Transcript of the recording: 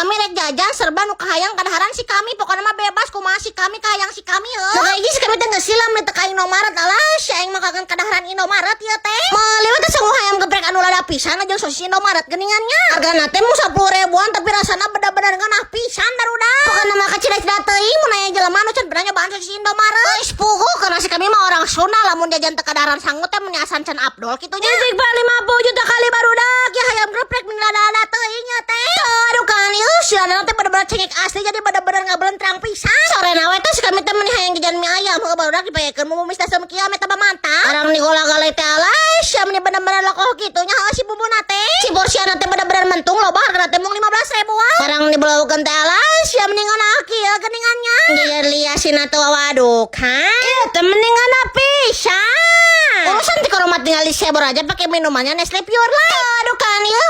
kami rek jajan serba nu kahayang kadaharan si kami, pokoknya mah bebas kumaha si kami kahayang si kami heuh. Nah, hiji si kami teh geus silam teh ka Indomaret. Alah, si aing mah kangen kadaharan Indomaret ieu teh. Meuli we teh sangu hayam geprek anu lada pisan jeung sosis Indomaret geuningan nya. Hargana teh mung 10 ribuan, tapi rasana bener-bener ngeunah pisan, barudak. Pokokna mah kacida-cida teuing mun aya jelema nu can pernah nyobaan sosis Indomaret. Geus puguh karena si kami mah orang Sunda, lamun jajan teu kadaharan sangu teh meni asan can afdol kitu nya. Istighfar 50 juta kali, barudak, ya hayam geprek meni lada-lada teuing nya teh. Aduh kan ieu si ladana teh bener-bener cengek asli, jadi bener-bener ngabelentrang pisan. Sorena we teh si kami teh meni hayang jajan mie ayam heuh, barudak, dipayekeun bumbu mista kieu meh tambah mantap. Barang digolak-galek teh, alah sia, meni bener-bener lokoh kitu nya heuh si bumbuna teh. Si porsiana teh bener-bener mentung loba, hargana teh mung 15 ribuan. Barang dibelaukeun teh, alah sia, meni ngeunah kieu geuningan nya. Jajan liasina teh, waduh kan. Ieu teh meni ngeunah pisan. Urusan ti rumah tinggal disebor aja pakai minumannya Nestle Pure Life. Aduh kan ieu.